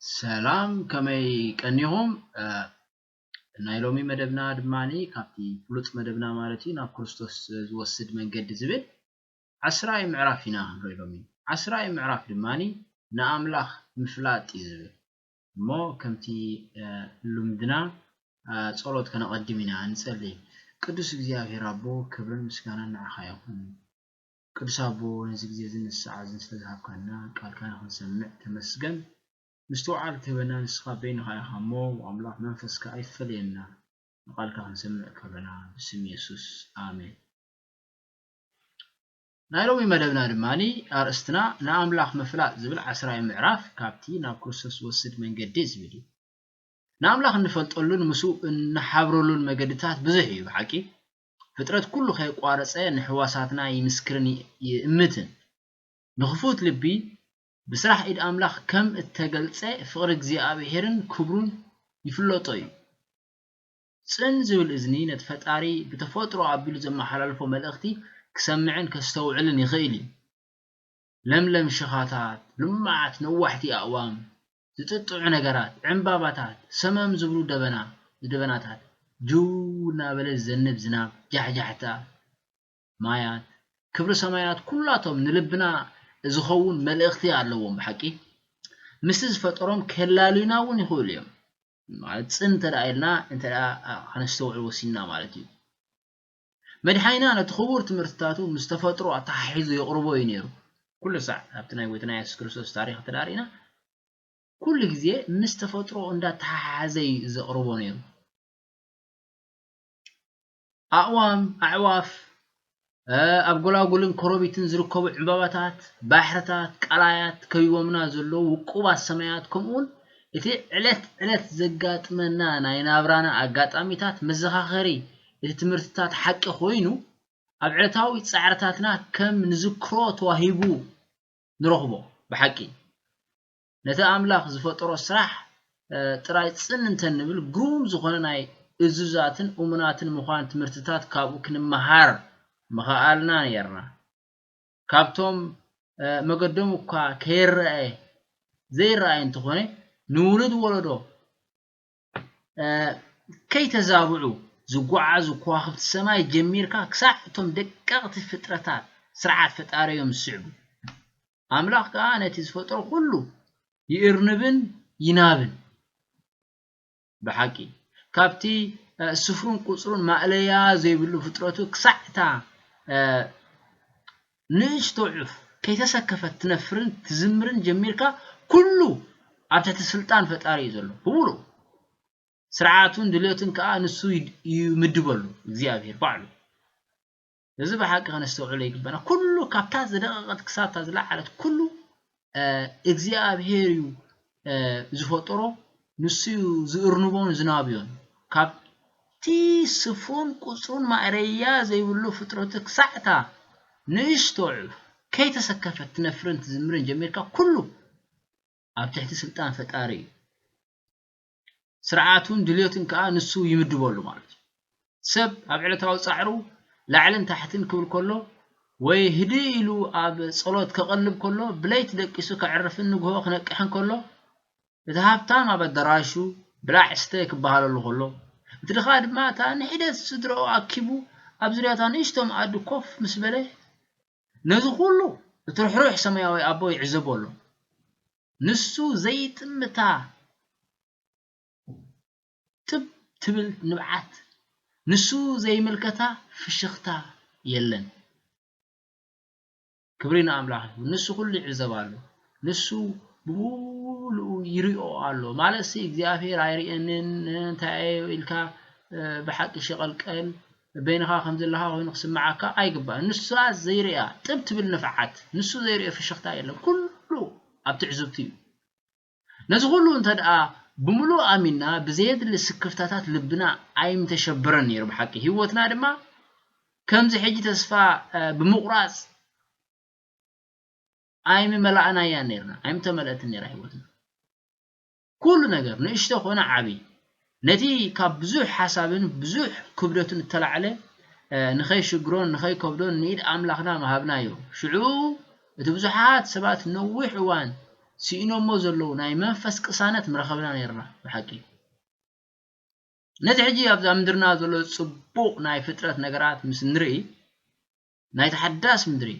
ሰላም፣ ከመይ ቀኒኹም? እ፣ ናይ ሎሚ መደብና ድማኒ ካብቲ ፍሉጥ መደብና ማለት እዩ፣ ናብ ክርስቶስ ዝወስድ መንገዲ ዝብል ዓስራይ ምዕራፍ ኢና ክንርኢ ሎሚ። ዓስራይ ምዕራፍ ድማኒ ንኣምላኽ ምፍላጥ እዩ ዝብል። እሞ ከምቲ፣ እ፣ ልምድና፣ እ፣ ጸሎት ከነቐድም ኢና። ንጸሊ። ቅዱስ እግዚኣብሔር ኣቦ፣ ክብርን ምስጋናን ንዓኻ ይኹን። ቅዱስ ኣቦ፣ ነዚ ግዜ እዚ ንሰዓት እዚ ስለ ዝሃብካና፣ ቃልካ ንኽንሰምዕ ተመስገን። ምስትውዓል ትህበና ንስኻ በይንኻ ኢኻ እሞ፣ ኣምላኽ መንፈስካ ኣይትፈለየና፣ ንቃልካ ክንሰምዕ ከለና፣ ብስም የሱስ፣ ኣሜን። ናይ ሎሚ መደብና ድማኒ ኣርእስትና ንኣምላኽ ምፍላጥ ዝብል ዓስራይ ምዕራፍ ካብቲ ናብ ክርስቶስ ዝወስድ መንገዲ ዝብል እዩ። ንኣምላኽ እንፈልጠሉን ምስኡ እንሓብረሉን መገድታት ብዙሕ እዩ ብሓቂ። ፍጥረት ኩሉ ከየቋረጸ ንሕዋሳትና ይምስክርን ይ-፣ ይእምትን። ንኽፉት ልቢ ብስራሕ ኢድ ኣምላኽ ከም እተገልጸ ፍቕሪ እግዚኣብሔርን ክብሩን ይፍለጦ እዩ። ጽን ዝብል እዝኒ ነቲ ፈጣሪ ብተፈጥሮ ኣቢሉ ዘመሓላልፎ መልእኽቲ ክሰምዕን ከስተውዕልን ይኽእል እዩ። ለምለም ሽኻታት፣ ልሙዓት ነዋሕቲ ኣእዋም፣ ዝጥጥዑ ነገራት፣ ዕምባባታት፣ ሰመም ዝብሉ ደበና፣ ደበናታት፣ ጅው እናበለ ዝዘንብ ዝናብ፣ ጃሕጃሕታ ማያት፣ ክብሪ ሰማያት፣ ኩላቶም ንልብና ዝኸውን መልእኽቲ ኣለዎም። ብሓቂ ምስቲ ዝፈጠሮም ከላልዩና እውን ይኽእሉ እዮም። ማለት ጽን እንተ ደኣ ኢልና፣ እንተ ደኣ ከነስተውዕል ወሲንና ማለት እዩ። መድሓኒና ነቲ ክቡር ትምህርትታቱ ምስ ተፈጥሮ ኣተሓሒዙ የቕርቦ እዩ ነይሩ። ኩሉ ሳዕ ኣብቲ ናይ ጎይታና የሱስ ክርስቶስ ታሪኽ እንተ ደኣ ርኢና፣ ኩሉ ግዜ ምስ ተፈጥሮ እንዳተሓሓዘ እዩ ዘቕርቦ ነይሩ። ኣእዋም፣ ኣዕዋፍ፣ እ፣ ኣብ ጎላጉልን ኮረቢትን ዝርከቡ ዕምባባታት፣ ባሕርታት፣ ቀላያት፣ ከቢቦምና ዘለዉ ውቁባት ሰማያት፣ ከምኡውን እቲ ዕለት ዕለት ዘጋጥመና ናይ ናብራና ኣጋጣሚታት መዘኻኸሪ እቲ ትምህርትታት ሓቂ ኮይኑ፣ ኣብ ዕለታዊ ጻዕርታትና ከም ንዝክሮ ተዋሂቡ ንረኽቦ። ብሓቂ ነቲ ኣምላኽ ዝፈጠሮ ስራሕ፣ እ፣ ጥራይ ጽን እንተንብል፣ ግሩም ዝኾነ ናይ እዙዛትን እሙናትን ምዃን ትምህርትታት ካብኡ ክንመሃር ምኸኣልና ነይርና። ካብቶም፣ እ፣ መገዶም እኳ ከይረኣየ፣ ዘይረኣየ እንተኾነ፣ ንውሉድ ወለዶ፣ እ፣ ከይተዛብዑ ዝጓዓዙ ከዋኽብቲ ሰማይ ጀሚርካ ክሳዕ እቶም ደቀቕቲ ፍጥረታት ስርዓት ፈጣሪ እዮም ዝስዕቡ። ኣምላኽ ከኣ ነቲ ዝፈጠሮ ኩሉ ይእርንብን ይናብን። ብሓቂ ካብቲ፣ እ፣ ስፍሩን ቁጽሩን ማእለያ ዘይብሉ ፍጥረቱ ክሳዕ እታ፣ እ፣ ንእሽቶ ዑፍ ከይተሰከፈት ትነፍርን ትዝምርን ጀሚርካ ኩሉ ኣብ ትሕቲ ስልጣን ፈጣሪ እዩ ዘሎ። ብሙሉእ ስርዓቱን ድልየቱን ከኣ ንሱ ይድ-፣ ይምድበሉ እግዚኣብሔር ባዕሉ። እዚ ብሓቂ ከነስተውዕሎ ይግበና። ኩሉ ካብታ ዝደቐቐት ክሳብ እታ ዝለዓለት ኩሉ፣ እ፣ እግዚኣብሔር እዩ፣ እ፣ ዝፈጠሮ፣ ንሱ እዩ ዝእርንቦን ዝናብዮን። ካብቲ ስፍሩን ቁጽሩን ማእረያ ዘይብሉ ፍጥረቱ ክሳዕ እታ ንእሽቶ ዑፍ ከይተሰከፈት ትነፍርን ትዝምርን ጀሚርካ ኩሉ ኣብ ትሕቲ ስልጣን ፈጣሪ እዩ። ስርዓቱን ድልየቱን ከኣ ንሱ ይምድበሉ ማለት እዩ። ሰብ ኣብ ዕለታዊ ጻዕሩ ላዕልን ታሕትን ክብል ከሎ፣ ወይ ህድእ ኢሉ ኣብ ጸሎት ከቐልብ ከሎ፣ ብለይቲ ደቂሱ ከዕርፍን ንግሆ ክነቅሕን ከሎ፣ እቲ ሃብታም ኣብ ኣዳራሹ ብላዕ ስተ ክበሃለሉ ከሎ፣ እቲ ድኻ ድማ እታ ንሒደት ስድራኡ ኣኪቡ ኣብ ዙርያታ ንእሽቶ መኣዲ ኮፍ ምስ በለ፣ ነዚ ኩሉ እቲ ርሕሩሕ ሰማያዊ ኣቦ ይዕዘቦ ኣሎ። ንሱ ዘይጥምታ ጥብ ትብል ንብዓት፣ ንሱ ዘይምልከታ ፍሽኽታ የለን። ክብሪ ንኣምላኽ ይኹን። ንሱ ኩሉ ይዕዘብ ኣሎ። ንሱ ብምሉኡ ይሪኦ ኣሎ። ማለትሲ እግዚኣብሔር ኣይርእየንን፣ እንታይ ኢልካ፣ እ፣ ብሓቂ ሸቐልቀል በይንኻ ከም ዘለኻ ኮይኑ ክስምዓካ ኣይግባእን። ንሳ ዘይርእያ ጥብ ትብል ንፍዓት፣ ንሱ ዘይርእዮ ፍሽኽታ የለን። ኩሉ ኣብ ትዕዝብቱ እዩ። ነዚ ኩሉ እንተ ደኣ ብምሉእ ኣሚንና፣ ብዘየድሊ ስክፍታታት ልብና ኣይምተሸበረን ነይሩ። ብሓቂ ህይወትና ድማ ከምዚ ሕጂ ተስፋ፣ እ፣ ብምቑራጽ ኣይምመላእናያን ነይርና፣ ኣይምተመልአትን ነይራ ህይወትና። ኩሉ ነገር ንእሽቶ ኮነ ዓቢ፣ ነቲ ካብ ብዙሕ ሓሳብን ብዙሕ ክብደቱን እተላዕለ፣ እ፣ ንኸይሽግሮን ንኸይከብዶን ንኢድ ኣምላኽና ምሃብናዮ። ሽዑ እቲ ብዙሓት ሰባት ነዊሕ እዋን ስኢኖሞ ዘለዉ ናይ መንፈስ ቅሳነት ምረኸብና ነይርና። ብሓቂ ነቲ ሕጂ ኣብዛ ምድርና ዘሎ ጽቡቕ ናይ ፍጥረት ነገራት ምስ ንርኢ፣ ናይቲ ሓዳስ ምድሪ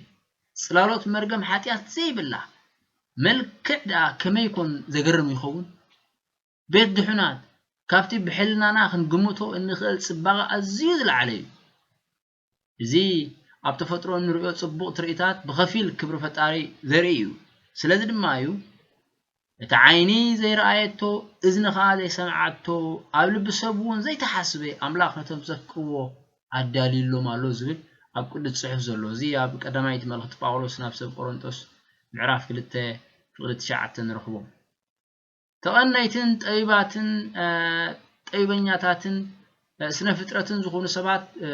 ጽላሎት መርገም ሓጢኣት ዘይብላ መልክዕ ደኣ ከመይ ኮን ዘገርም ይኸውን? ቤት ድሑናት ካብቲ ብሕልናና ክንግምቶ እንኽእል ጽባቐ ኣዝዩ ዝለዓለ እዩ። እዚ ኣብ ተፈጥሮ እንርእዮ ጽቡቕ ትርኢታት ብኸፊል ክብሪ ፈጣሪ ዘርኢ እዩ። ስለዚ ድማ እዩ እቲ ዓይኒ ዘይረኣየቶ፣ እዝኒ ኸኣ ዘይሰምዓቶ፣ ኣብ ልቢ ሰብ እውን ዘይተሓስበ ኣምላኽ ነቶም ዘፍቅርዎ ኣዳልዩሎም ኣሎ ዝብል ኣብ ቅዱስ ጽሑፍ ዘሎ። እዚ ኣብ ቀዳማይቲ መልእኽቲ ጳውሎስ ናብ ሰብ ቆሮንጦስ ምዕራፍ ክልተ ፍቕዲ ትሽዓተ ንረኽቦ። ተቐነይትን ጠቢባትን፣ እ፣ ጠቢበኛታትን፣ እ፣ ስነ ፍጥረትን ዝኾኑ ሰባት፣ እ፣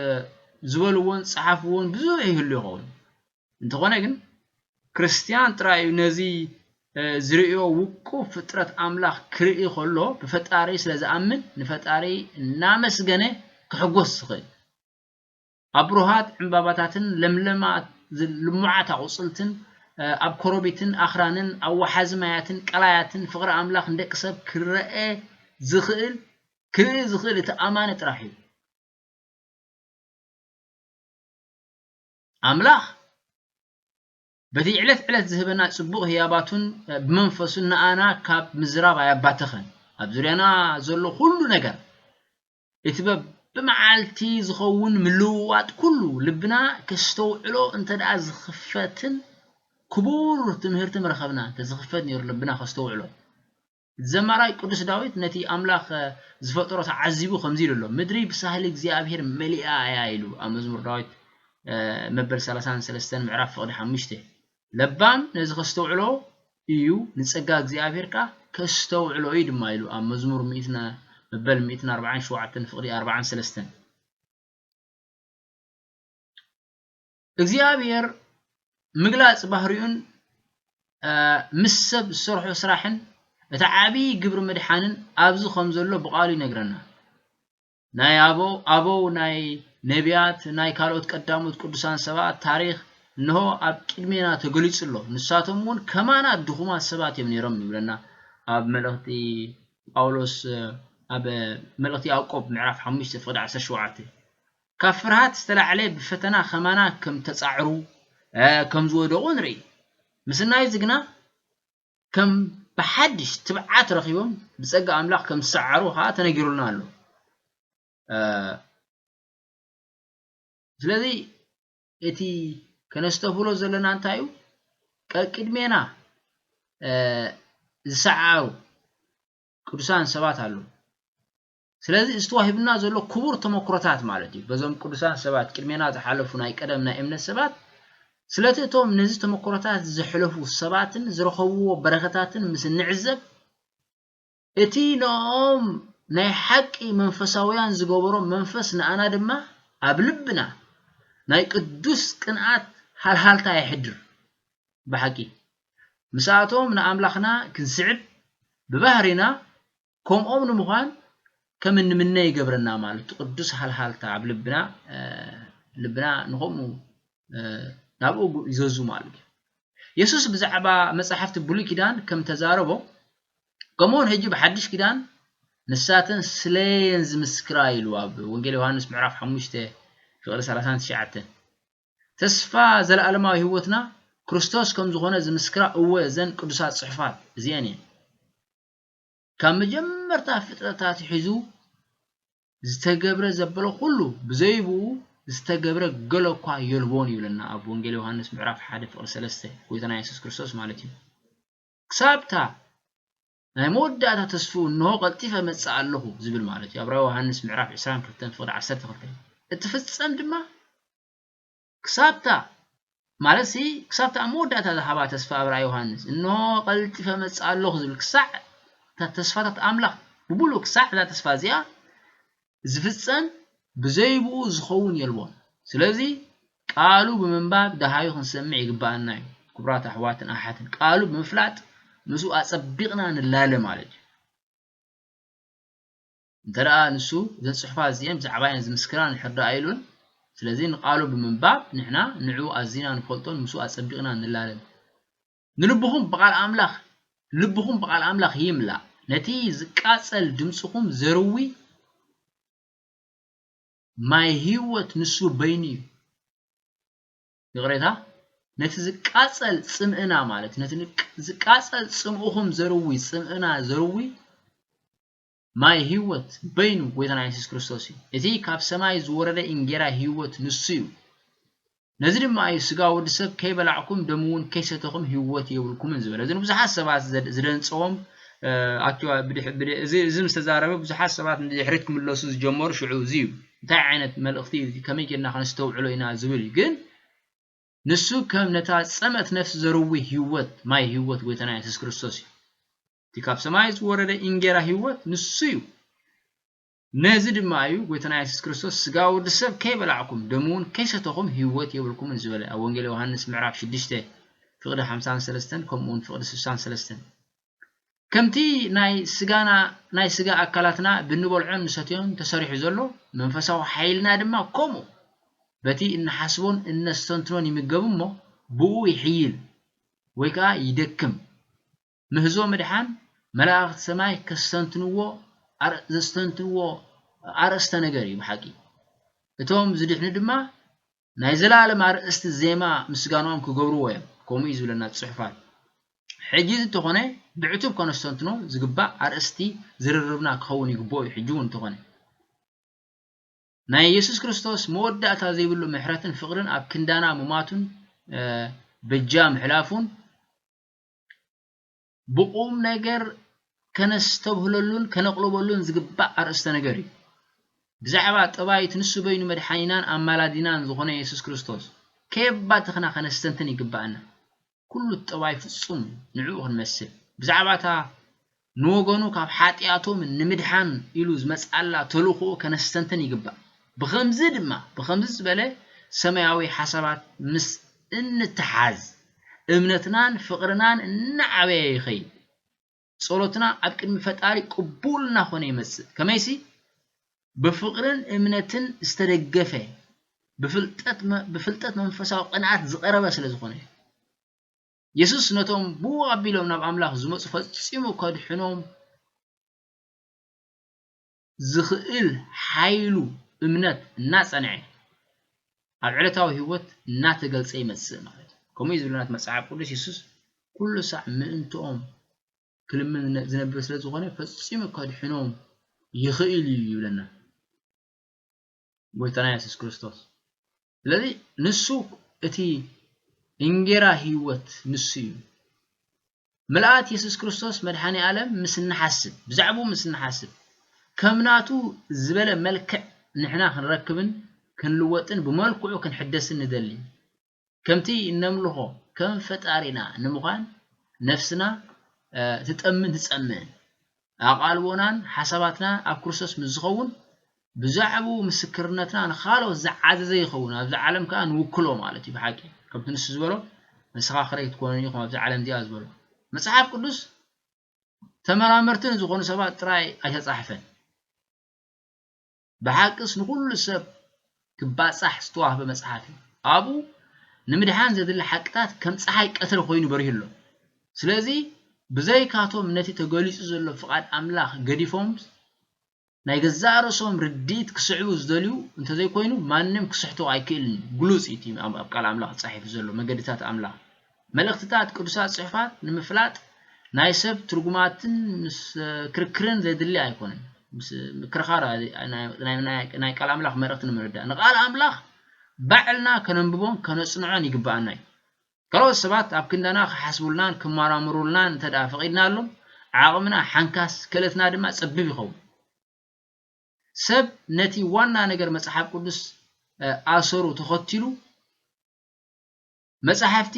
ዝበልዎን ጸሓፍዎን ብዙሕ ይህሉ ይኸውን። እንተኾነ ግን ክርስትያን ጥራይ እዩ ነዚ፣ እ፣ ዝርእዮ ውቁብ ፍጥረት ኣምላኽ ክርኢ ከሎ ብፈጣሪ ስለ ዝኣምን ንፈጣሪ እናመስገነ ክሕጎስ ዝኽእል። ኣብ ብሩሃት ዕምባባታትን ለምለማት ዝ-፣ ልሙዓት ኣቑጽልትን፣ እ፣ ኣብ ኮረቢትን ኣኽራንን ኣብ ወሓዚ ማያትን ቀላያትን ፍቕሪ ኣምላኽ ንደቂ ሰብ ክረአ ዝኽእል፣ ክርኢ ዝኽእል እቲ ኣማኒ ጥራሕ እዩ። ኣምላኽ በቲ ዕለት ዕለት ዝህበና ጽቡቕ ህያባቱን፣ እ፣ ብመንፈሱን ንኣና ካብ ምዝራብ ኣያባተኸን። ኣብ ዙርያና ዘሎ ኩሉ ነገር፣ እቲ በብመዓልቲ ዝኸውን ምልውዋጥ ኩሉ ልብና ከስተውዕሎ እንተ ደኣ ዝኽፈትን ክቡር ትምህርቲ ምረኸብና፣ እንተ ዝኽፈት ነይሩ ልብና ከስተውዕሎ። ዘማራይ ቅዱስ ዳዊት ነቲ ኣምላኽ ዝፈጠሮ ተዓዚቡ ከምዚ ኢሉ ኣሎ፣ "ምድሪ ብሳህሊ እግዚኣብሔር መሊኣ እያ" ኢሉ ኣብ መዝሙር ዳዊት፣ እ፣ መበል ሰላሳን ሰለስተን ምዕራፍ ፍቕዲ ሓሙሽተ። ለባም ነዚ ከስተውዕሎ እዩ፣ ንጸጋ እግዚኣብሔር ከኣ ከስተውዕሎ እዩ ድማ ኢሉ ኣብ መዝሙር ሚእትን መበል ሚእትን ኣርባዓን ሸውዓተን ፍቕዲ ኣርባዓን ሰለስተን። እግዚኣብሔር ምግላጽ ባህሪኡን፣ እ፣ ምስ ሰብ ዝሰርሖ ስራሕን እቲ ዓብዪ ግብሪ ምድሓንን ኣብዚ ከም ዘሎ ብቓሉ ይነግረና። ናይ ኣበው፣ ኣበው ናይ ነቢያት፣ ናይ ካልኦት ቀዳሞት ቅዱሳን ሰባት ታሪኽ እንሆ ኣብ ቅድሜና ተገሊጹ ኣሎ። ንሳቶም እውን ከማና ድኹማት ሰባት እዮም ነይሮም ይብለና ኣብ መልእኽቲ ጳውሎስ፣ ኣብ መልእኽቲ ያዕቆብ ምዕራፍ ሓሙሽተ ፍቕዲ ዓሰርተ ሸውዓተ። ካብ ፍርሃት ዝተላዕለ ብፈተና ከማና ከም ተጻዕሩ፣ እ፣ ከም ዝወደቑ ንርኢ። ምስናይ እዚ ግና ከም ብሓድሽ ትብዓት ረኺቦም ብጸጋ ኣምላኽ ከም ዝሰዓሩ ኸኣ ተነጊሩልና ኣሎ። እ፣ ስለዚ እቲ ከነስተብህሎ ዘለና እንታይ እዩ? ቀቅድሜና፣ እ፣ ዝሰዓሩ ቅዱሳን ሰባት ኣለዉ። ስለዚ እዚ ተዋሂቡና ዘሎ ክቡር ተመክሮታት ማለት እዩ። በዞም ቅዱሳን ሰባት ቅድሜና ዝሓለፉ ናይ ቀደም ናይ እምነት ሰባት፣ ስለቲ እቶም ነዚ ተመክሮታት ዘሕለፉ ሰባትን ዝረኸብዎ በረኸታትን ምስ እንዕዘብ፣ እቲ ንኦም ናይ ሓቂ መንፈሳውያን ዝገበሮ መንፈስ ንኣና ድማ ኣብ ልብና ናይ ቅዱስ ቅንኣት ሃልሃልታ የሕድር። ብሓቂ ምስኣቶም ንኣምላኽና ክንስዕብ ብባህሪና ከምኦም ንምዃን ከም እንምነ ይገብረና ማለት እዩ። ቅዱስ ሃልሃልታ ኣብ ልብና፣ እ፣ ልብና ንኸምኡ፣ እ፣ ናብኡ ይዘዙ ማለት እዩ። የሱስ ብዛዕባ መጻሕፍቲ ብሉይ ኪዳን ከም ተዛረቦ፣ ከምኡውን ሕጂ ብሓድሽ ኪዳን ንሳተን ስለየን ዝምስክራ ኢሉ ኣብ ወንጌል ዮሃንስ ምዕራፍ ሓሙሽተ ፍቕዲ ሰላሳን ትሽዓተን። ተስፋ ዘለኣለማዊ ህይወትና ክርስቶስ ከም ዝኾነ ዝምስክራ እወ እዘን ቅዱሳት ጽሑፋት እዚአን እየን። ካብ መጀመርታ ፍጥረታት ሒዙ ዝተገብረ ዘበለ ኩሉ ብዘይብኡ ዝተገብረ ገለ እኳ የልቦን ይብለና ኣብ ወንጌል ዮሃንስ ምዕራፍ ሓደ ፍቕዲ ሰለስተ፣ ጎይታና የሱስ ክርስቶስ ማለት እዩ። ክሳብታ ናይ መወዳእታ ተስፍኡ እንሆ ቀልጢፈ መጽእ ኣለኹ ዝብል ማለት እዩ። ኣብ ራእይ ዮሃንስ ምዕራፍ ዕስራን ክልተን ፍቕዲ ዓሰርተ ክልተ። እትፍጸም ድማ ክሳብታ ማለት ሲ ክሳብታ ኣብ መወዳእታ ዝሃባ ተስፋ ኣብ ራእይ ዮሃንስ እንሆ ቀልጢፈ መጽእ ኣለኹ ዝብል ክሳዕ እታ ተስፋታት ኣምላኽ ብሙሉእ ክሳዕ እዛ ተስፋ እዚኣ ዝፍጸም ብዘይብኡ ዝኸውን የልቦን። ስለዚ ቃሉ ብምንባብ ደሃዩ ክንሰምዕ ይግባኣና እዩ። ክቡራት ኣሕዋትን ኣሓትን ቃሉ ብምፍላጥ ምስኡ ኣጸቢቕና ንላለ ማለት እዩ። እንተ ደኣ ንሱ እዘን ጽሑፋት እዚአን ብዛዕባ እየን ዝምስክራ ንሕርዳ ኣይሉን። ስለዚ ንቃሉ ብምንባብ ንሕና ንዕኡ ኣዚና ንፈልጦን ምስኡ ኣጸቢቕና ንላለን። ንልብኹም ብቓል ኣምላኽ ልብኹም ብቃል ኣምላኽ ይምላእ፣ ነቲ ዝቃጸል ድምጽኹም ዘርዊ ማይ ህይወት ንሱ በይኑ እዩ። ይቕሬታ፣ ነቲ ዝቃጸል ጽምእና ማለት፣ ነቲ ንቅ-፣ ዝቃጸል ጽምእኹም ዘርዊ፣ ጽምእና ዘርዊ ማይ ህይወት በይኑ ጎይታና የሱስ ክርስቶስ እዩ። እቲ ካብ ሰማይ ዝወረደ እንጌራ ህይወት ንሱ እዩ። ነዚ ድማ እዩ ስጋ ወዲ ሰብ ከይበላዕኩም ደሙ እውን ከይሰተኹም ህይወት የብልኩምን ዝበለ። እዚ ንብዙሓት ሰባት ዘድ-፣ ዝደንጸዎም፣ እ፣ ኣኪዋ ብድሕ-፣ ብድ-፣ እዚ፣ እዚ ምስ ተዛረበ ብዙሓት ሰባት ንድሕሪት ክምለሱ ዝጀመሩ ሽዑ እዚ እዩ። እንታይ ዓይነት መልእኽቲ እዩ? ከመይ ጌርና ከነስተውዕሎ ኢና ዝብል እዩ። ግን ንሱ ከም ነታ ጸመት ነፍሲ ዘርዊ ህይወት፣ ማይ ህይወት ጎይታና የሱስ ክርስቶስ እዩ። እቲ ካብ ሰማይ ዝወረደ እንጌራ ህይወት ንሱ እዩ። ነዚ ድማ እዩ ጎይታና የሱስ ክርስቶስ፣ "ስጋ ወዲ ሰብ ከይበላዕኩም፣ ደሙ እውን ከይሰተኹም ህይወት የብልኩምን" ዝበለ። ኣብ ወንጌል ዮሃንስ ምዕራፍ ሽዱሽተ ፍቕዲ ሓምሳን ሰለስተን፣ ከምኡ እውን ፍቕዲ ስሳን ሰለስተን። ከምቲ ናይ ስጋና፣ ናይ ስጋ ኣካላትና ብንበልዖን ንሰትዮን ተሰሪሑ ዘሎ፣ መንፈሳዊ ሓይልና ድማ ከምኡ በቲ እንሓስቦን እነስተንትኖን ይምገብ እሞ፣ ብኡ ይሕይል ወይ ከኣ ይደክም። ምህዞ ምድሓን መላእኽቲ ሰማይ ከስተንትንዎ ኣር-፣ ዘስተንትንዎ ኣርእስተ ነገር እዩ ብሓቂ። እቶም ዝድሕኑ ድማ ናይ ዘላለም ኣርእስቲ ዜማ ምስጋናኦም ክገብርዎ እዮም። ከምኡ እዩ ዝብለና ጽሑፋት። ሕጂ እንተኾነ ብዕቱብ ከነስተንትኖ ዝግባእ ኣርእስቲ ዝርርብና ክኸውን ይግብኦ እዩ። ሕጂ እውን እንተኾነ ናይ የሱስ ክርስቶስ መወዳእታ ዘይብሉ ምሕረትን ፍቕርን ኣብ ክንዳና ምሟቱን፣ እ፣ በጃ ምሕላፉን ብቁም ነገር ከነስተብህለሉን ከነቕልበሉን ዝግባእ ኣርእስተ ነገር እዩ። ብዛዕባ ጠባይ እቲ ንሱ በይኑ መድሓኒናን ኣማላዲናን ዝኾነ የሱስ ክርስቶስ ከየባተኽና ከነስተንትን ይግባኣና። ኩሉ ጠባይ ፍጹም ንዕኡ ክንመስል። ብዛዕባ እታ ንወገኑ ካብ ሓጢኣቶም ንምድሓን ኢሉ ዝመጽኣላ ተልእኾኡ ከነስተንትን ይግባእ። ብኸምዚ ድማ፣ ብኸምዚ ዝበለ ሰማያዊ ሓሳባት ምስ እንተሓዝ፣ እምነትናን ፍቕርናን እናዓበየ ይኸይድ። ጸሎትና ኣብ ቅድሚ ፈጣሪ ቅቡል እናኾነ ይመጽእ። ከመይሲ፣ ብፍቕርን እምነትን ዝተደገፈ፣ ብፍልጠት መ-፣ ብፍልጠት መንፈሳዊ ቅንኣት ዝቐረበ ስለ ዝኾነ እዩ። የሱስ ነቶም ብኡ ኣቢሎም ናብ ኣምላኽ ዝመጹ ፈጺሙ ከድሕኖም ዝኽእል ሓይሉ እምነት እናጸንዐ፣ ኣብ ዕለታዊ ህይወት እናተገልጸ ይመጽእ ማለት እዩ። ከምኡ እዩ ዝብለና እቲ መጽሓፍ ቅዱስ። የሱስ ኩሉ ሳዕ ምእንትኦም ክልምን ዝነ-፣ ዝነብር ስለ ዝኾነ፣ ፈጺሙ ከድሕኖም ይኽእል እዩ ይብለና ጎይታና የሱስ ክርስቶስ። ስለዚ ንሱ እቲ እንጌራ ህይወት ንሱ እዩ። ምልኣት የሱስ ክርስቶስ መድሓኒ ዓለም ምስ እንሓስብ፣ ብዛዕባኡ ምስ እንሓስብ፣ ከም ናቱ ዝበለ መልክዕ ንሕና ክንረክብን ክንልወጥን ብመልክዑ ክንሕደስን ንደሊ። ከምቲ እነምልኾ ከም ፈጣሪና ንምዃን ነፍስና፣ እ፣ ትጠምን ትጸምእን። ኣቓልቦናን ሓሳባትናን ኣብ ክርስቶስ ምስ ዝኸውን፣ ብዛዕባኡ ምስክርነትና ንኻልኦት ዝዓዘዘ ይኸውን። ኣብዚ ዓለም ከኣ ንውክሎ ማለት እዩ ብሓቂ። ከምቲ ንሱ ዝበሎ፣ "ንስኻ ክረይ ክትኮኑኒ ኢኹም ኣብዚ ዓለም እዚኣ" ዝበሎ። መጽሓፍ ቅዱስ ተመራመርቲ ንዝኾኑ ሰባት ጥራይ ኣይተጻሕፈን። ብሓቅስ ንኹሉ ሰብ ክባጻሕ ዝተዋህበ መጽሓፍ እዩ። ኣብኡ ንምድሓን ዘድሊ ሓቅታት ከም ጸሓይ ቀትሪ ኮይኑ በሪሁ ኣሎ። ስለዚ ብዘይካቶም ነቲ ተገሊጹ ዘሎ ፍቓድ ኣምላኽ ገዲፎም ናይ ገዛእ ርእሶም ርድኢት ክስዕቡ ዝደልዩ እንተዘይኮይኑ ማንም ክስሕቶ ኣይክእልን እዩ። ግሉጽ እዩ እቲ ኣብ፣ ኣብ ቃል ኣምላኽ ተጻሒፉ ዘሎ መገድታት ኣምላኽ። መልእኽትታት ቅዱሳት ጽሑፋት ንምፍላጥ ናይ ሰብ ትርጉማትን ምስ፣ እ፣ ክርክርን ዘድሊ ኣይኮነን። ምስ ምክርኻር ኣይ-፣ ናይ፣ ናይ፣ ናይ፣ ናይ ቃል ኣምላኽ መልእኽቲ ንምርዳእ። ንቃል ኣምላኽ ባዕልና ከነንብቦን ከነጽንዖን ይግብኣና እዩ። ካልኦት ሰባት ኣብ ክንዳና ክሓስቡልናን ክመራምሩልናን እንተ ደኣ ፈቒድናሎም፣ ዓቕምና ሓንካስ፣ ክእለትና ድማ ጸቢብ ይኸውን። ሰብ ነቲ ዋና ነገር መጽሓፍ ቅዱስ፣ እ፣ ኣሰሩ ተኸቲሉ፣ መጻሕፍቲ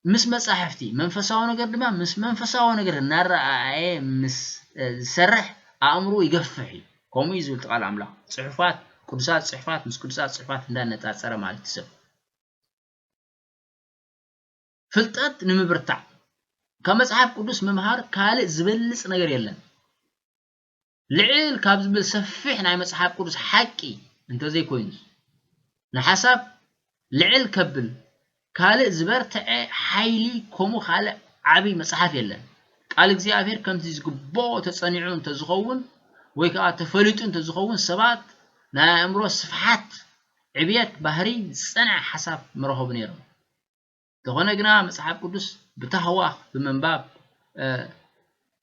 ምስ መጻሕፍቲ፣ መንፈሳዊ ነገር ድማ ምስ መንፈሳዊ ነገር እናረኣየ ምስ፣ እ፣ ዝሰርሕ፣ ኣእምሮ ይገፍሕ እዩ። ከምኡ እዩ ዝብል እቲ ቃል ኣምላኽ። ጽሑፋት፣ ቅዱሳት ጽሑፋት ምስ ቅዱሳት ጽሑፋት እንዳነጻጸረ ማለት እዩ ሰብ። ፍልጠት ንምብርታዕ፣ ካብ መጽሓፍ ቅዱስ ምምሃር ካልእ ዝበልጽ ነገር የለን። ልዕል ካብ ዝብል ሰፊሕ ናይ መጽሓፍ ቅዱስ ሓቂ እንተዘይኮይኑስ፣ ንሓሳብ ልዕል ከብል ካልእ ዝበርትዐ ሓይሊ ከምኡ ካልእ ዓቢ መጽሓፍ የለን። ቃል እግዚኣብሔር ከምቲ ዝግብኦ ተጸኒዑ እንተዝኸውን ወይ ከዓ ተፈሊጡ እንተዝኸውን ሰባት ናይ ኣእምሮ ስፍሓት ዕብየት ባህሪ ዝጸንዐ ሓሳብ ምረኸቡ ነይሮም። እንተኾነ ግና መጽሓፍ ቅዱስ ብታህዋኽ ብምንባብ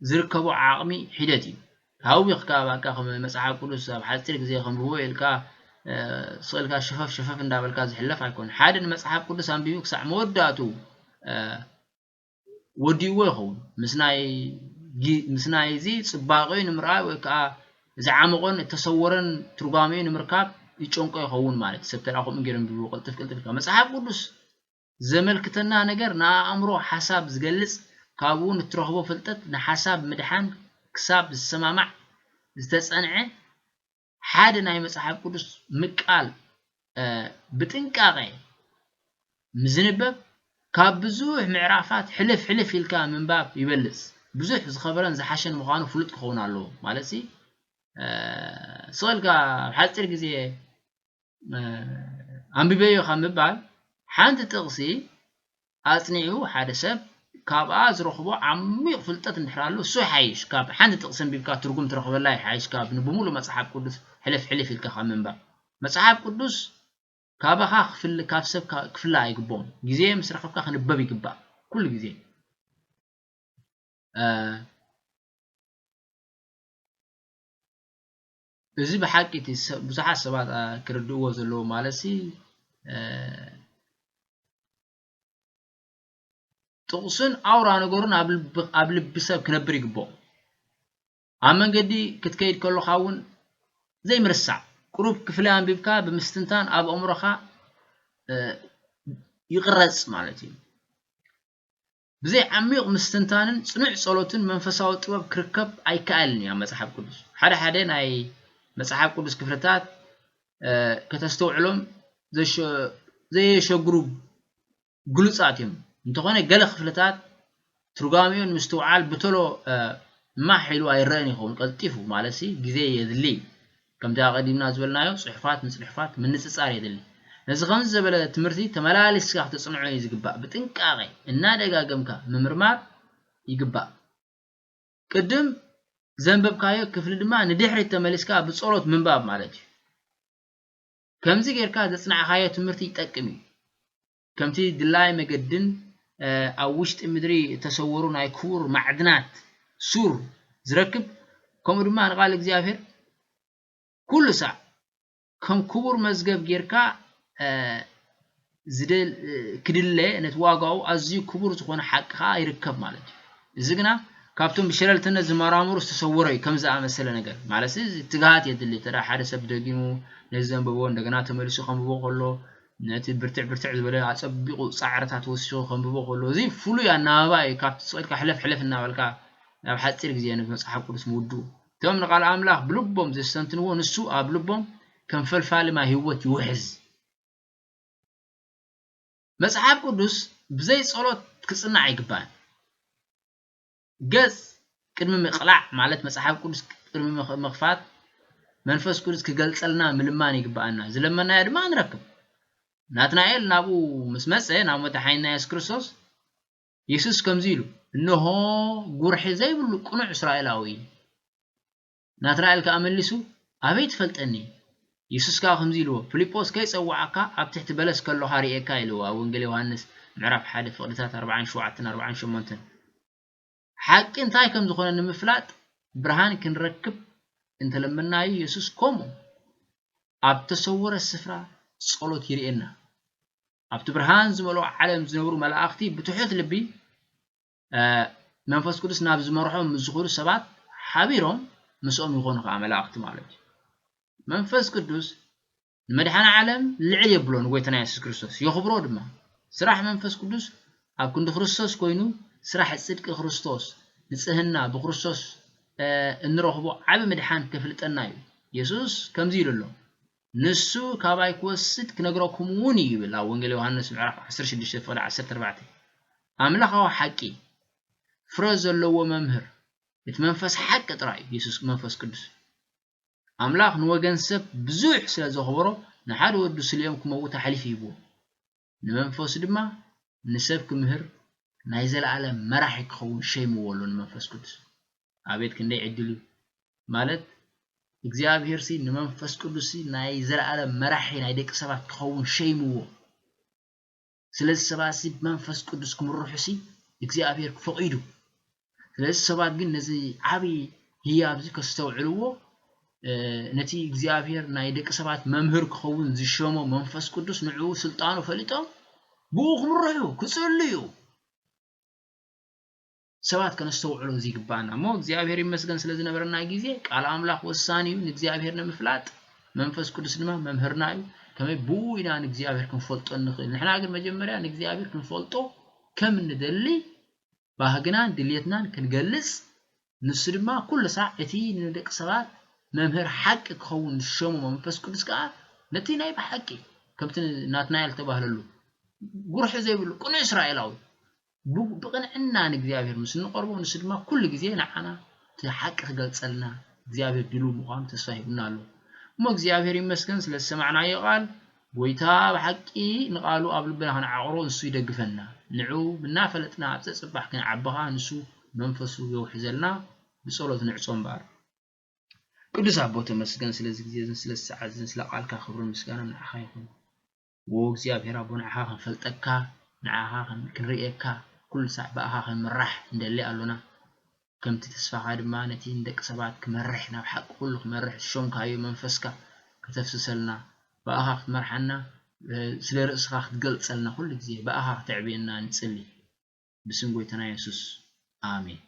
ዝርከቦ ዓቕሚ ሒደት እዩ። ሃዊኽካ ባካ ከም መጽሓፍ ቅዱስ ኣብ ሓፂር ግዜ ከንብቦ ኢልካ ስቕልካ ሸፈፍ ሸፈፍ እንዳበልካ ዝሕለፍ ኣይኮን። ሓደ ንመጽሓፍ ቅዱስ ኣንቢቡ ክሳዕ መወዳእቱ ወዲእዎ ይኸውን። ምስ ናይ እዚ ጽባቐኡ ንምርኣይ ወይ ከዓ ዝዓመቖን እተሰወረን ትርጓሜኡ ንምርካብ ይጨንቆ ይኸውን ማለት ሰብ ተደኣ ከምኡ ገይሩ ኣንቢቡ ቅልጥፍ ቅልጥፍ ኢልካ መጽሓፍ ቅዱስ ዘመልክተና ነገር ንኣእምሮ ሓሳብ ዝገልጽ ካብኡ ንትረኽቦ ፍልጠት ንሓሳብ ምድሓን ክሳብ ዝሰማማዕ ዝተጸንዐ ሓደ ናይ መጽሓፍ ቅዱስ ምቃል ብጥንቃቐ ምዝንበብ ካብ ብዙሕ ምዕራፋት ሕልፍ ሕልፍ ኢልካ ምንባብ ይበልጽ። ብዙሕ ዝኸበረን ዝሓሸን ምዃኑ ፍሉጥ ክኸውን ኣለዎ። ማለት ሲ ስቕልካ ኣብ ሓፂር ግዜ ኣንቢበዮ ካብ ምባል ሓንቲ ጥቕሲ ኣጽኒዑ ሓደ ሰብ ካብኣ ዝረኽቦ ዓሚቕ ፍልጠት እንድሕር ኣሎ እሱ ይሓይሽ። ካብ ሓንቲ ጥቕሲ ኣንቢብካ ትርጉም ትረኽበላ ይሓይሽ ካብ ንብሙሉእ መጽሓፍ ቅዱስ ሕልፍ ሕልፍ ኢልካ ካብ ምንባብ። መጽሓፍ ቅዱስ ካባኻ ክፍል ካብ ሰብ ክፍላ ኣይግብኦን። ግዜ ምስ ረኸብካ ክንበብ ይግባእ ኩሉ ግዜ። እዚ ብሓቂ እቲ ብዙሓት ሰባት ክርድእዎ ዘለዎ ማለት ሲ ጥቕሱን ኣውራ ነገሩን ኣብ ልቢ ሰብ ክነብር ይግብኦ። ኣብ መንገዲ ክትከይድ ከለኻ እውን ዘይምርሳዕ ቁሩብ ክፍሊ ኣንቢብካ ብምስትንታን ኣብ ኣእምሮኻ ይቕረጽ ማለት እዩ። ብዘይ ዓሚቕ ምስትንታንን ጽኑዕ ጸሎትን መንፈሳዊ ጥበብ ክርከብ ኣይከኣልን እዩ ኣብ መጽሓፍ ቅዱስ። ሓደ ሓደ ናይ መጽሓፍ ቅዱስ ክፍልታት ከተስተውዕሎም ዘየሸግሩ ግሉጻት እዮም። እንተኾነ ገለ ክፍልታት ትርጓሜኡ ንምስትውዓል ብተሎ ማሕ ኢሉ ኣይረአን ይኸውን ቀልጢፉ ማለት ሲ ግዜ የድሊ። ከምቲ ኣቐዲምና ዝበልናዮ ጽሑፋት ንጽሑፋት ምንጽጻር የድሊ። ነዚ ከምዚ ዝበለ ትምህርቲ ተመላሊስካ ክተጽንዖ እዩ ዝግባእ። ብጥንቃቐ እናደጋገምካ ምምርማር ይግባእ። ቅድም ዘንበብካዮ ክፍሊ ድማ ንድሕሪት ተመሊስካ ብጸሎት ምንባብ ማለት እዩ። ከምዚ ጌርካ ዘጽናዕካዮ ትምህርቲ ይጠቅም እዩ። ከምቲ ድላይ መገድን ኣብ ውሽጢ ምድሪ እተሰወሩ ናይ ክቡር ማዕድናት ሱር ዝረክብ ከምኡ ድማ ንቓል እግዚኣብሔር ኩሉ ሳዕ ከም ክቡር መዝገብ ጌርካ ክድለ ነቲ ዋጋኡ ኣዝዩ ክቡር ዝኾነ ሓቂ ከዓ ይርከብ ማለት እዩ። እዚ ግና ካብቶም ብሸለልትነት ዝመራምሩ ዝተሰወረ እዩ። ከም ዝኣመሰለ ነገር ማለት ትግሃት የድሊ። ተዳ ሓደ ሰብ ደጊሙ ነዚ ዘንበቦ እንደገና ተመልሱ ከንብቦ ከሎ ነቲ ብርትዕ ብርትዕ ዝበለ ኣጸቢቑ ጻዕርታት ወሲኹ ከንብቦ ከሎ እዚ ፍሉይ ኣናባባ እዩ። ካብቲ ጽቕልካ ሕለፍ ሕለፍ እናበልካ ኣብ ሓጺር ግዜ ነቲ መጽሓፍ ቅዱስ ምውድኡ። እቶም ንቓል ኣምላኽ ብልቦም ዘስተንትንዎ ንሱ ኣብ ልቦም ከም ፈልፋሊ ማይ ህይወት ይውሕዝ። መጽሓፍ ቅዱስ ብዘይ ጸሎት ክጽናዕ ኣይግባእን። ገጽ ቅድሚ ምቕላዕ ማለት መጽሓፍ ቅዱስ ቅድሚ ምኽ- ምኽፋት መንፈስ ቅዱስ ክገልጸልና ምልማን ይግባኣና። ዝለመናዮ ድማ ንረክብ። ናትናኤል ናብኡ ምስ መጸ ናብ መድሓኒና የሱስ ክርስቶስ የሱስ ከምዚ ኢሉ እንሆ ጉርሒ ዘይብሉ ቅኑዕ እስራኤላዊ። ናትናኤል ከኣ መሊሱ ኣበይ ትፈልጠኒ? የሱስ ከኣ ከምዚ ኢልዎ ፊልጶስ ከይጸውዓካ ኣብ ትሕቲ በለስ ከሎኻ ርእየካ ኢልዎ ኣብ ወንጌል ዮሃንስ ምዕራፍ ሓደ ፍቕድታት ኣርባዓን ሸውዓተን ኣርባዓን ሸሞንተን። ሓቂ እንታይ ከም ዝኾነ ንምፍላጥ ብርሃን ክንረክብ እንተለመናዩ የሱስ ከምኡ ኣብ ተሰወረ ስፍራ ጸሎት ይርእየና። ኣብቲ ብርሃን ዝመልኦ ዓለም ዝነብሩ መላእኽቲ ብትሑት ልቢ መንፈስ ቅዱስ ናብ ዝመርሖም ምስ ዝኸዱ ሰባት ሓቢሮም ምስኦም ይኾኑ ከዓ መላእኽቲ ማለት እዩ። መንፈስ ቅዱስ ንመድሓኒ ዓለም ልዕል የብሎ ንጎይታና የሱስ ክርስቶስ የኽብሮ ድማ። ስራሕ መንፈስ ቅዱስ ኣብ ክንዲ ክርስቶስ ኮይኑ ስራሕ ጽድቂ ክርስቶስ ንጽህና ብክርስቶስ እንረኽቦ ዓቢ ምድሓን ከፍልጠና እዩ። የሱስ ከምዚ ኢሉ ኣሎ፣ ንሱ ካባይ ክወስድ ክነግረኩም እውን እዩ ይብል ኣብ ወንጌል ዮሃንስ ምዕራፍ ዓሰርተ ሽዱሽተ ፍቕዲ ዓሰርተ ኣርባዕተ። ኣምላኻዊ ሓቂ ፍረ ዘለዎ መምህር እቲ መንፈስ ሓቂ ጥራይ እዩ የሱስ መንፈስ ቅዱስ። ኣምላኽ ንወገን ሰብ ብዙሕ ስለ ዘኽበሮ ንሓደ ወዱ ስለ እዮም ክመውት ኣሕሊፉ ሂብዎ። ንመንፈሱ ድማ ንሰብ ክምህር ናይ ዘለኣለም መራሒ ክኸውን ሸይምዎ ኣሎ ንመንፈስ ቅዱስ። ኣቤት ክንደይ ዕድል እዩ! ማለት እግዚኣብሔር ሲ ንመንፈስ ቅዱስ ሲ ናይ ዘለኣለም መራሒ ናይ ደቂ ሰባት ክኸውን ሸይምዎ። ስለዚ ሰባት ሲ ብመንፈስ ቅዱስ ክምርሑ ሲ እግዚኣብሔር ፈቒዱ። ስለዚ ሰባት ግን ነዚ ዓቢ ህያብ እዚ ከስተውዕልዎ፣ ነቲ እግዚኣብሔር ናይ ደቂ ሰባት መምህር ክኸውን ዝሸሞ መንፈስ ቅዱስ ንዕኡ ስልጣኑ ፈሊጦም ብኡ ክምርሑ ክጽልዩ ሰባት ከነስተውዕሎ ዝግባኣና እሞ እግዚኣብሔር ይመስገን ስለ ዝነበረና ግዜ። ቃል ኣምላኽ ወሳኒ እዩ ንእግዚኣብሔር ንምፍላጥ። መንፈስ ቅዱስ ድማ መምህርና እዩ። ከመይ ብኡ ኢና ንእግዚኣብሔር ክንፈልጦ እንኽእል። ንሕና ግን መጀመርያ ንእግዚኣብሔር ክንፈልጦ ከም እንደሊ ባህግናን ድልየትናን ክንገልጽ፣ ንሱ ድማ ኩሉ ሳዕ እቲ ንደቂ ሰባት መምህር ሓቂ ክኸውን ዝሸሞ መንፈስ ቅዱስ ከኣ ነቲ ናይ ብሓቂ ከምቲ ናትናኤል ዝተባህለሉ ጉርሒ ዘይብሉ ቅኑዕ እስራኤላዊ ብ- ብቕንዕና ንእግዚኣብሔር ምስ እንቐርቦ ንሱ ድማ ኩሉ ግዜ ንዓና እቲ ሓቂ ክገልጸልና እግዚኣብሔር ድልው ምዃኑ ተስፋ ሂቡና ኣሎ። እሞ እግዚኣብሔር ይመስገን ስለ ዝሰማዕናዮ ቃል። ጎይታ ብሓቂ ንቓሉ ኣብ ልብና ክንዓቕሮ ንሱ ይደግፈና። ንዑ እናፈለጥና ኣብ ጸጽባሕ ክንዓቢ ኸኣ ንሱ መንፈሱ የውሕዘልና። ብጸሎት ንዕጾ እምበኣር። ቅዱስ ኣቦ ተመስገን ስለዚ ግዜ እዝን ስለዚ ሰዓት እዝን ስለ ቃልካ ክብርን ምስጋናን ንዓኻ ይኹን። ዎ እግዚኣብሔር ኣቦ ንዓኻ ክንፈልጠካ ንዓኻ ክን- ክንርእየካ ኩሉ ሳዕ ብኣኻ ክንምራሕ እንደሊ ኣሎና። ከምቲ ተስፋኻ ድማ ነቲ ንደቂ ሰባት ክመርሕ ናብ ሓቂ ኩሉ ክመርሕ ዝሾምካዮ መንፈስካ ከተፍስሰልና ብኣኻ ክትመርሓና ስለ ርእስኻ ክትገልጸልና ኩሉ ግዜ ብኣኻ ክተዕብየና ንጽሊ። ብስም ጎይታና የሱስ ኣሜን።